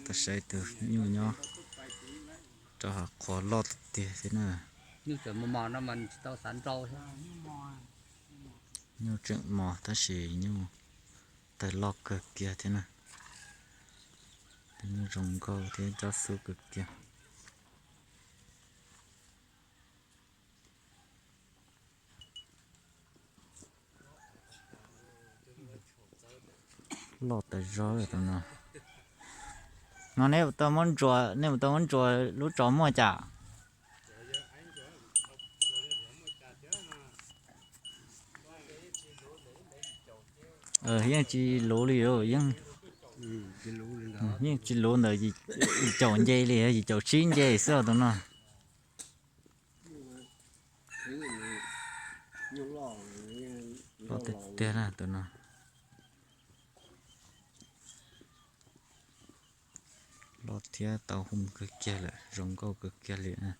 Tau saib tus nyuj nyob rau hauv qhov loj tiag tiag thiab na. Nyuj tseem mos mos no mas tsis tau xav nrau thiab. Nyuj tseem mos tab sis nyuj tawg loj kawg kiag thiab na. Tus nyuj zoo nkauj thiab cob xub kawg kiag. Loj tas zog tus no. No neb tau muab ntsuas, neb tau muab ntsuas lub tsov muaj cas? Yeej tsis luv li, yeej, yeej tsis luv ntawm yim caum nce li, yim caum tsib nce xwb tus no. Loj tiag tiag na tus no. Loj thiab tau hu kawg kiag lawm, zoo nkauj kawg kiag li na.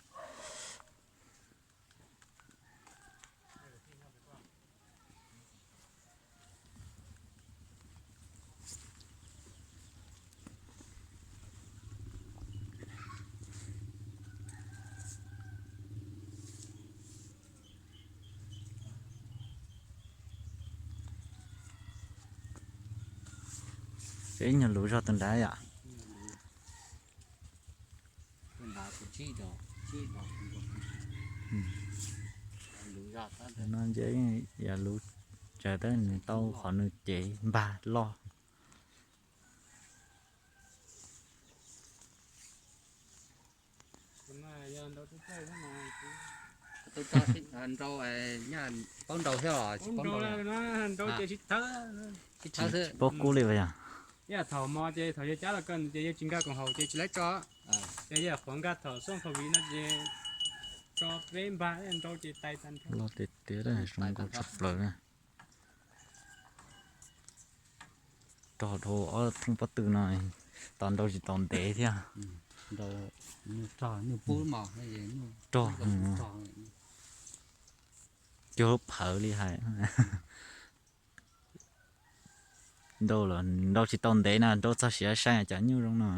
Ib nyuag luv zog tus nrad yom. No nce yam luv tsawv tab nws tau qhov nws cev npag loj. Nrau, paub nrau thiab los tsis paub nrau? Tsis paub kub li yog. Yog thaum hmo ces thaum yawg cab los ko ces yawg tsis nkag koom haum ces tsis laib tso. Ces yawg qhuav nkag thaum xoj covid no ces tso peb npag nrau ces tais tag nrho. Loj tiag tiag, zoo nkauj tshaj plaws na. Rog dhau ob theej pob tw no, tos nrau tsis tau ntev thiab. Rog, cuag lub phawv li hais. Nrau los nrau tsis tau ntev na, nrau txog siav saib cov nyuj zoo no.